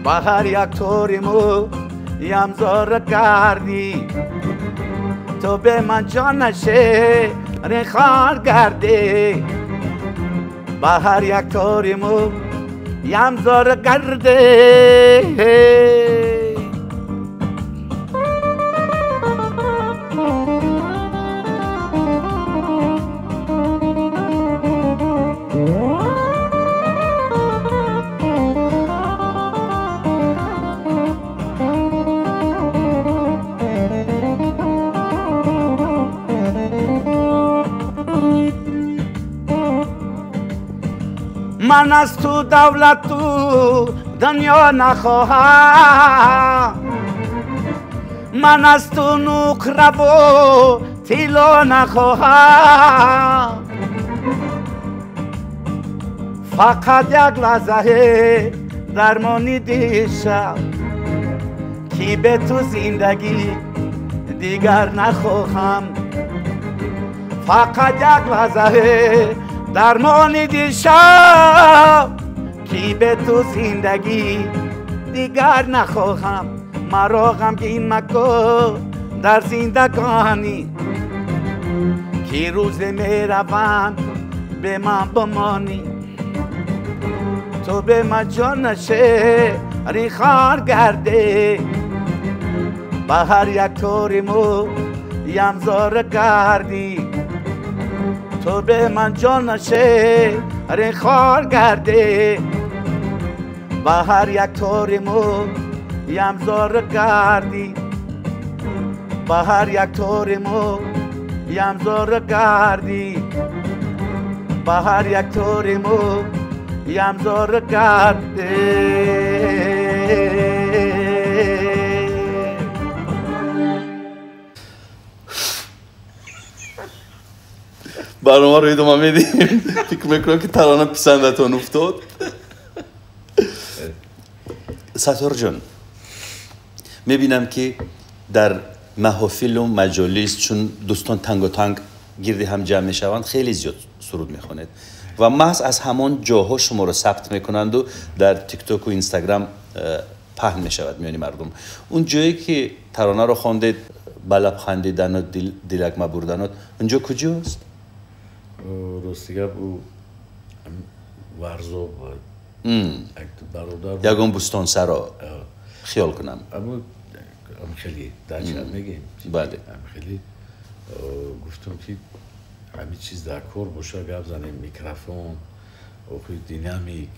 با هر یک تور مویم زار کردی تو به من جان شیرین خان گردی با هر یک تور مویم زار گردی. من از تو دولت تو دنیا نخواهم من از تو نقره و طلا نخواهم فقط یک لحظه درمانی دیشب که به تو زندگی دیگر نخواهم فقط یک لحظه درمانی دیشب که به تو زندگی دیگر نخواهم مرا غمگین مکن در زندگانی که روز میروم به من بمانی تو به من جان شیرین خان گردی به هر یک تور مویم زار کردی تو به من جان شیرین خان گردی به هر یک تور مویم زار کردی به هر یک تور مویم زار کردی به هر یک تور مویم زار کردی. برنامه رو ادامه میدیم. فکر میکنم که ترانه پسندتان افتاد. ستار جان، میبینم که در محافل و مجالس چون دوستان تنگ و تنگ گرد هم جمع میشوند خیلی زیاد سرود میخوانید و محض از همان جاها شما رو ثبت میکنند و در تیک توک و اینستاگرام پهن میشود میان مردم. اون جایی که ترانه رو خواندید به لب خندیدن و دلک مبردن، اونجا کجاست؟ راستی گپ او ورزاب برادر یگان بوستان سرا خیال کنم اما خیلی در چند میگیم. بله خیلی گفتم که همه چیز در کار باشه گپ زنیم میکروفون آخه دینامیک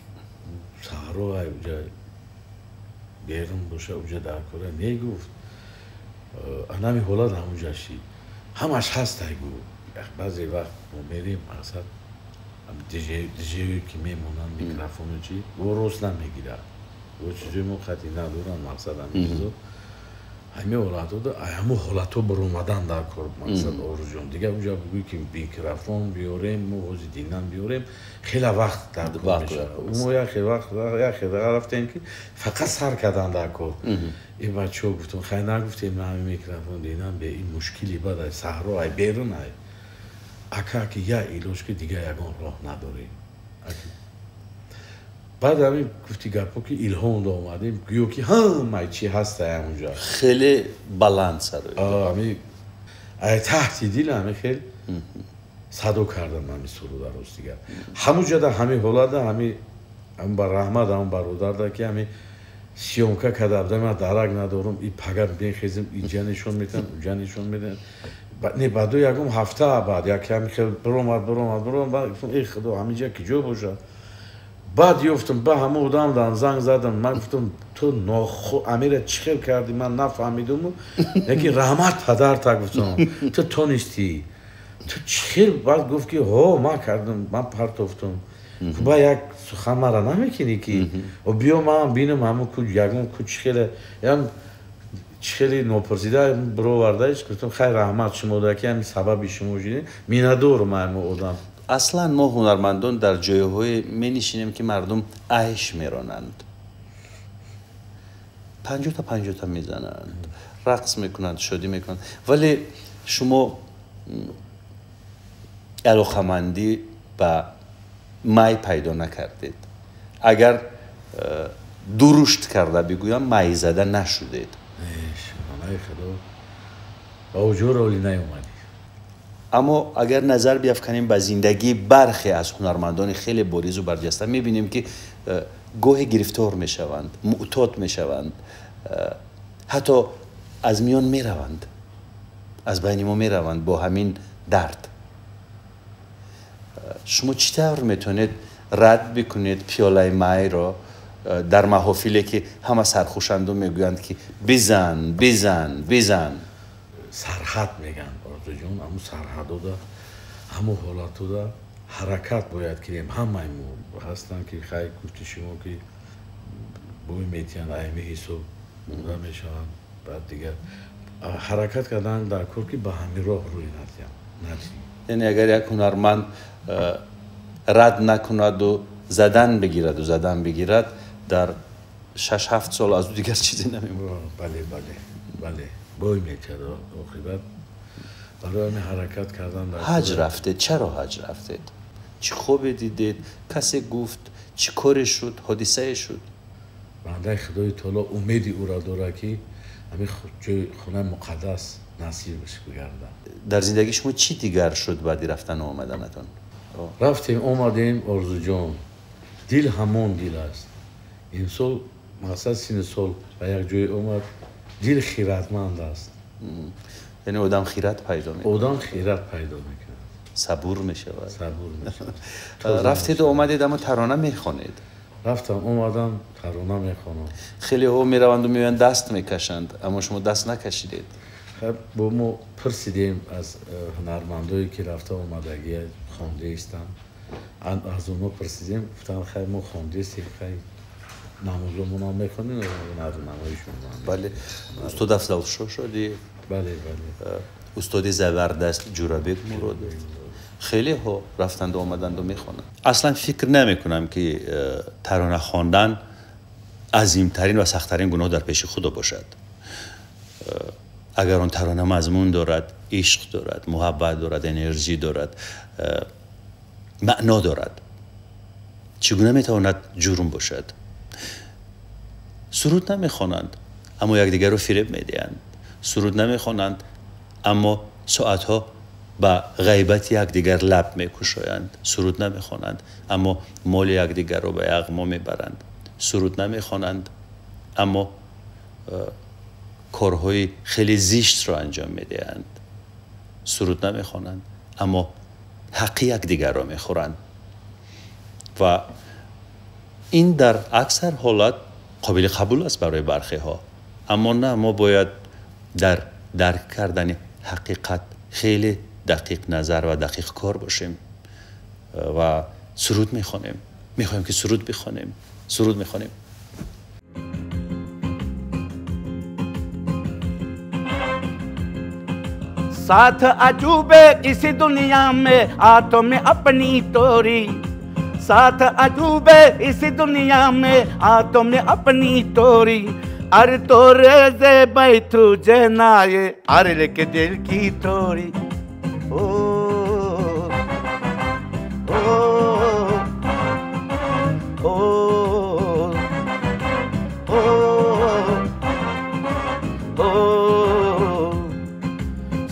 صحرا اونجا بیرون باشه اونجا در کار نگفت. انمی حالت همونجا شید همش هست گفت. بعضی وقت ما میریم اصلا Диджеи ки мемонанд микрофону чи во рост намегирад, во чизои мо хати надоранд, мақсад ҳамин чизо, ҳамин ҳолатҳо, ҳамун ҳолатҳо баромадан дар кор, мақсад Орзуҷон. Дигар унҷа бигӯй ки микрофон биёрем, мо ҳози динам биёрем, хеле вақт дар кор мешавад. Мо яхе вақт яхе рафтем ки фақат сар кардан дар кор. Ин бачаҳо гуфтам, хай нагуфтем ҳамин микрофон динам бе ин мушкили бад ай, саҳро ай, берун ай. Ака ки я илоҷ ки дигар ягон роҳ надорем. Баъд ҳамин гуфти гапҳо ки илҳом омадем, гӯё ки ҳамаи чи ҳаста ҳамунҷа. Хеле баланд садо. Ҳамин ай таҳти дил ҳамин хел садо кардам ҳамин суруда, рост дигар. Ҳамунҷада ҳамин ҳолада ҳамин ба раҳмат ҳамун бародарда ки ҳамин съёмка карда будам, ман дарак надорам, и пага бехезем, иҷа нишон медиҳам, уҷа нишон медиҳам. Не, баъду ягон ҳафта баъд яке ҳамин хел биромад, биромад, биромад, баъд гуфтам, эй худо, ҳаминҷа киҷо бошад? Баъд ёфтам, ба ҳамон одам дан занг задам, ман гуфтам, ту ноху амира чӣ хел кардӣ, ман нафаҳмидуму, лекин раҳмат падарта, гуфтам, ту тонистӣ, ту чӣ хел? Баъд гуфт ки ҳо, ман кардам, ман партофтам. Ба як сухан мара намекунӣ ки биё ман бинам ҳамун ку ягон ку чӣ хеле ям чӣ хеле нопурсида бировардаиш. Гуфтам, хай, раҳмат шумо ки ҳамин сабаби шумо шудем, миннатдорам ҳамун одам. Аслан мо ҳунармандон дар ҷойҳое менишинем ки мардум айш меронанд, панҷота панҷота мезананд, рақс мекунанд, шодӣ мекунанд, вале шумо алоқамандӣ ба май пайдо накардед. Агар дурушт карда бигӯям, майзада нашудед. Худо ба уҷур оли наёмадӣ. Аммо агар назар биафканем ба зиндагии бархе аз ҳунармандони хеле боризу барҷаста, мебинем ки гоҳе гирифтор мешаванд, муътод мешаванд, ҳатто аз миён мераванд, аз байни мо мераванд бо ҳамин дард. Шумо чӣ тавр метавонед рад бикунед пиёлаи майро дар маҳофиле ки ҳама сархушанду мегӯянд ки бизан, бизан, бизан? Сарҳад мегӯянд, Орзуҷон, ҳамун сарҳадода, ҳамун ҳолатода ҳаракат бояд кунем. Ҳамаи мо ҳастанд ки хай гуфти шумо ки бӯй метиҳанд, айми ҳисоб монда мешаванд, баъд дигар ҳаракат кардан дар кор ки ба ҳамин роҳ рӯй надиҳам. Яъне агар як ҳунарманд рад накунаду задан бигираду задан бигирад, дар 6-7 сол аз ӯ дигар чизе намемонад. Бале, бале, бале, бой метиҳад оқибат. Барои ҳамин ҳаракат кардан. Ҳаҷ рафтед, чаро ҳаҷ рафтед? Чӣ хобе дидед? Касе гуфт? Чӣ коре шуд? Ҳодисае шуд? Бандаи Худои Таоло умеди ӯро дорад ки ҳамин ҷои хонаи муқаддас насибаш бигардад. Дар зиндагии шумо чӣ дигар шуд баъди рафтану омаданатон? Рафтем, омадем, Орзуҷон, дил ҳамон дил аст. Имсол мақсад сину сол ба як ҷое омад, дил хиратманд аст. Яъне одам хират пайдо мекунад. Одам хират пайдо мекунад, сабур мешавад. Сабур мешавад. Рафтеду омадед, аммо тарона мехонед. Рафтам, омадам, тарона мехонам. Хелеҳо мераванду меоянд, даст мекашанд, аммо шумо даст накашидед. Бо мо пурсидем аз ҳунармандое ки рафта омадагӣ хондаистанд, аз онҳо пурсидем, гуфтанд, хай, мо хондаистем, хай, намозомонам мехонем, ҳунарнамоишон. Бале, устод Афзалшо шодиев. Бале, бале. Устоди забардаст Ҷурабек Муродов. Хелеҳо рафтанду омаданду мехонанд. Аслан фикр намекунам ки тарона хондан азимтарин ва сахттарин гуноҳ дар пеши Худо бошад. Агар он тарона мазмун дорад, ишқ дорад, муҳаббат дорад, энержӣ дорад, маъно дорад, чӣ гуна метавонад ҷурм бошад? Суруд намехонанд, аммо якдигарро фиреб медиҳанд. Суруд намехонанд, аммо соатҳо ба ғайбати якдигар лаб мекушоянд. Суруд намехонанд, аммо моли якдигарро ба яғмо мебаранд. Суруд намехонанд, аммо корҳои хеле зиштро анҷом медиҳанд. Суруд намехонанд, аммо ҳаққи якдигарро мехӯранд. Ва ин дар аксар ҳолат қобили қабул аст барои бархеҳо, аммо на, мо бояд дар дарк кардани ҳақиқат хеле дақиқ назар ва дақиқ кор бошем ва Суруд мехонем. Мехоҳем ки суруд бихонем. Суруд мехонем. साथ अजूबे इस दुनिया में हाथों में अपनी तोरी, साथ अजूबे इस दुनिया में हाथों में अपनी तोरी, अरे तोरे जे बैठू जनाए अरे लेके दिल की तोरी। ओ ओ ओ ओ ओ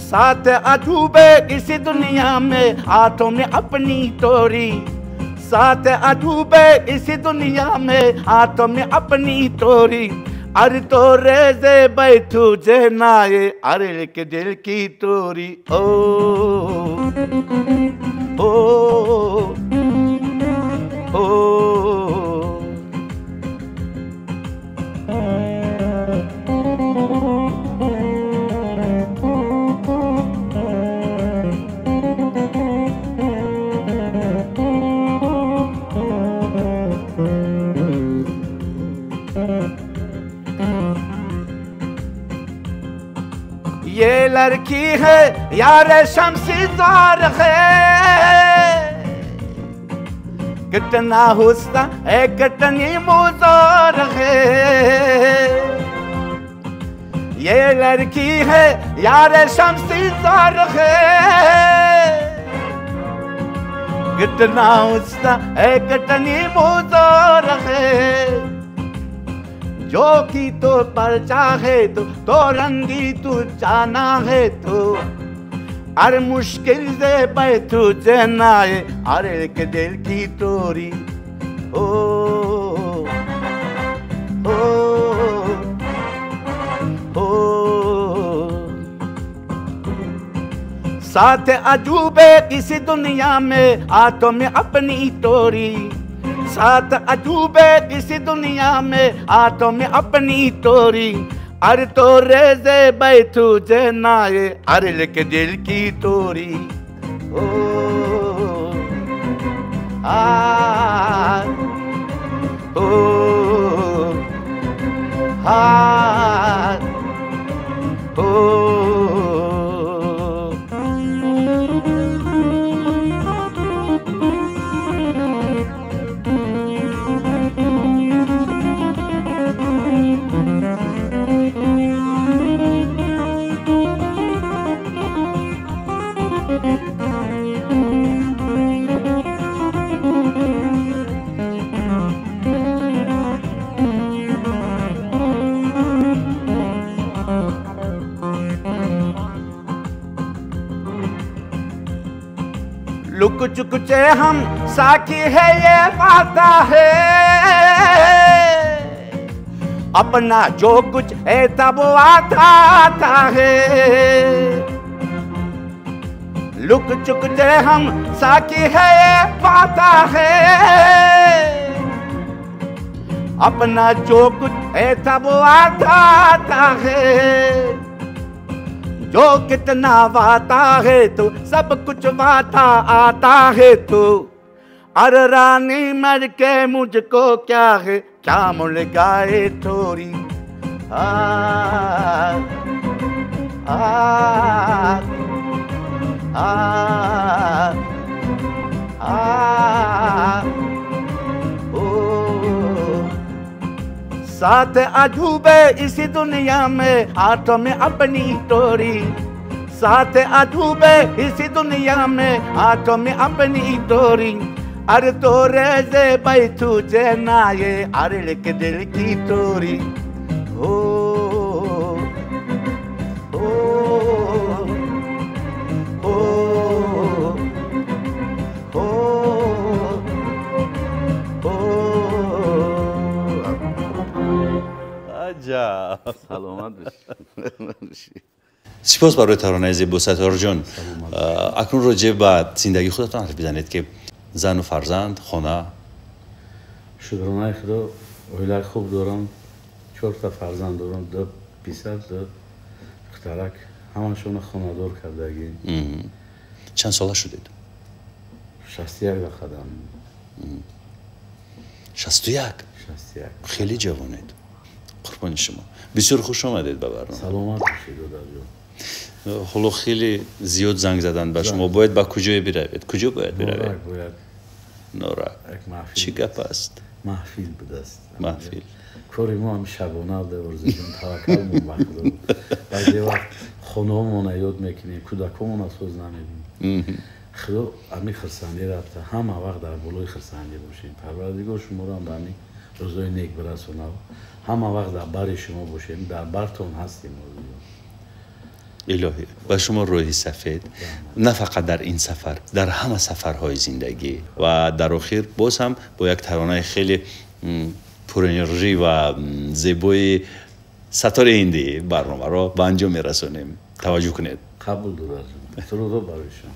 साथ अजूबे इस दुनिया में हाथों में अपनी तोरी, साथ अजूबे इस दुनिया में हाथों में अपनी तोरी, अरे तोरे जे बैठू जनाए अरे लेके दिल की तोरी। ओ ओ ओ ये लड़की है यार शमसीदार है, कितना हुस्न है कितनी मुजार है, ये लड़की है यार शमसीदार है, कितना हुस्न है कितनी मुजार है, जो की तो पर चाहे तो रंगी तू जाना है तो, अरे मुश्किल से बैठू जनाए अरे के दिल की तोरी। ओ ओ ओ साथ अजूबे इस दुनिया में हाथों में अपनी तोरी, साथ अजूबे इस दुनिया में हाथों में अपनी तोरी, अरे तोरे जे बैठू जनाए अरे लेके दिल की तोरी। ओ आ ओ हा ओ लुक चुक चे हम साखी है ये वादा है, अपना जो कुछ है तब वो आता आता है, लुक चुक चे हम साखी है ये वादा है, अपना जो कुछ है तब वो आता आता है, जो कितना वाता है तो सब कुछ वाता आता है तो, अरे रानी मर के मुझको क्या है क्या मुल गाए थोरी। आ आ आ आ ओ साथ अजूबे इस दुनिया में हाथों में अपनी तोरी, साथ अजूबे इस दुनिया में हाथों में अपनी तोरी, अरे तोरे जे बैठू जनाए अरे लेके दिल की तोरी। ओ ओ ओ ओ ओ аҷаб. Саломат бошӣ. Сипос барои таронаи зебо Сатторҷон. Акнун роҷеъ ба зиндагии худатон ҳарф бизанед ки зану фарзанд, хона. Шукронаи Худо, оилаи хуб дорам, 4 фарзанд дорам, 2 писар, 2 духтарак, ҳамашонро хонадор кардагӣ. Чанд сола шудед? 61 қадам. 61. 61. Хеле ҷавонед. Қурбони шумо. Бисёр хуш омадед ба барнома. Саломат бошед, додарҷон. Ҳоло хеле зиёд занг заданд ба шумо. Бояд ба куҷое биравед? Куҷо бояд биравед? Бояд Норак. Чӣ гап аст? Маҳфил будааст. Маҳфил. Кори мо ҳам шабона буда, Орзуҷон, таваккалмон ба Худо. Баъзе вақт хонаҳомона ёд мекунем, кӯдакҳомона соз намебинем. Худо ҳамин хурсандӣ рафта, ҳама вақт дар болои хурсандӣ бошем. Парвардигор шуморо ҳам ба ҳамин рӯзои нек бирасонад. Ҳама вақт дар бари шумо бошем, дар бартон ҳастем, Орзуҷон. Илоҳӣ ба шумо рӯҳи сафед, на фақат дар ин сафар, дар ҳама сафарҳои зиндагӣ. Ва дар охир боз ҳам бо як таронаи хеле пурэнержӣ ва зебои Сатори ҳиндӣ барномаро ба анҷом мерасонем. Таваҷҷӯҳ кунед. Қабул, додарҷон. Сурудҳо барои шумо.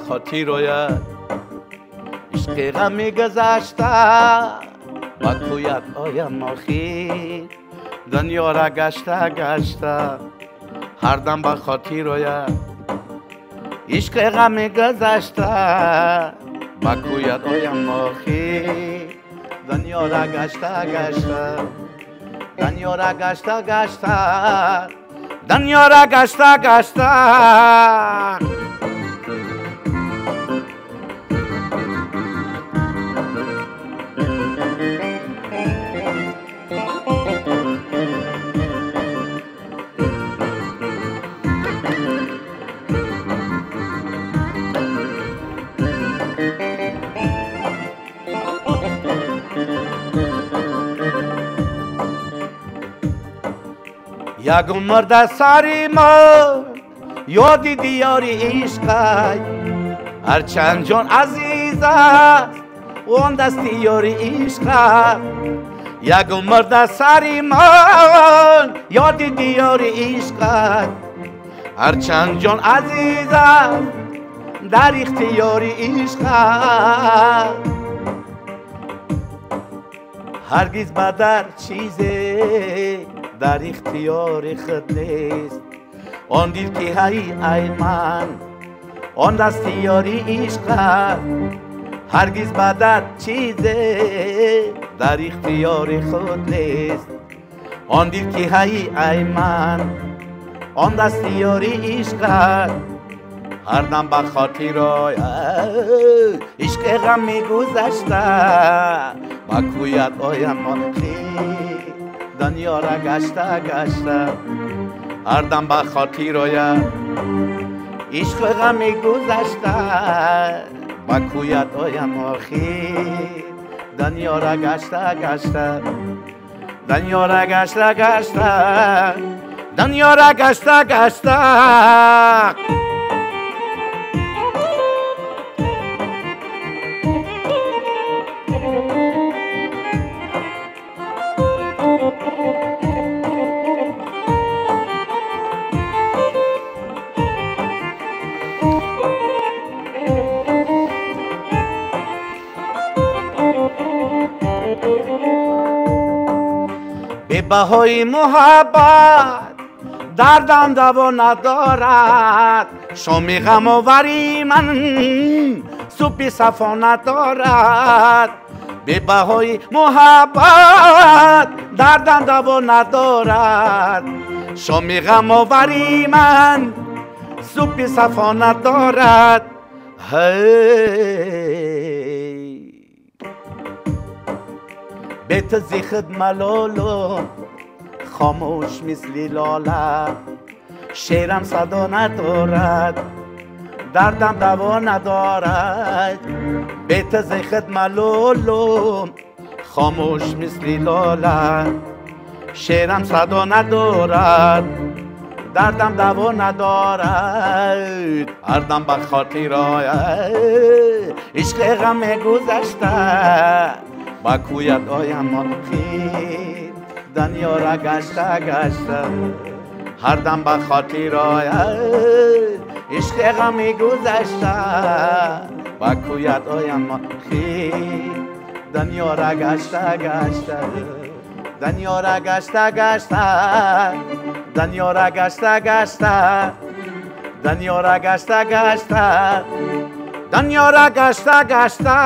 خاطر عشق غم گذشته با کویت آیم آخیر دنیا را گشته گشته هر دم با خاطر عشق غم گذشته با کویت آیم آخیر دنیا را گشته گشته دنیا را گشته گشته دنیا را گشته گشته. یک عمر در سر ما یادی دیاری عشق، هرچند جان عزیز است اون دست یاری عشق. یک عمر در سر ما یادی دیاری عشق، هرچند جان عزیز است در اختیار عشق. هرگز به در چیزی در اختیار خود نیست، آن دل که های ای من آن دست یاری عشق. هرگز به در چیزی در اختیار خود نیست، آن دل که های ای من آن دست یاری عشق. هر دم به خاطر عشق غم گذشته با کویت آیم آخیر دنیا را گشته گشته. هر دم به خاطر عشق غم گذشته با کویت آیم آخیر دنیا را گشته گشته دنیا را گشته گشته دنیا را گشته گشته. بهای محبت دردم دوا ندارد، شامی غم آوری من صبح صفا ندارد. به بهای محبت دردم دوا ندارد، شامی غم آوری من صبح صفا ندارد. به تزی خود ملالم خاموش مثل لاله، شعرم صدا ندارد دردم دوا ندارد. به تزی خود ملالم خاموش مثل لاله، شعرم صدا ندارد دردم دوا ندارد. هر دم به خاطر عشق غم گذشته Ба кӯят оям охир, дунёра гашта гашта, ҳар дам ба хотир ояд ишқи ғами гузашта. Ба кӯят оям охир, дунёра гашта гашта, дунёра гашта гашта, дунёра гашта гашта, дунёра гашта гашта, дунёра гашта гашта.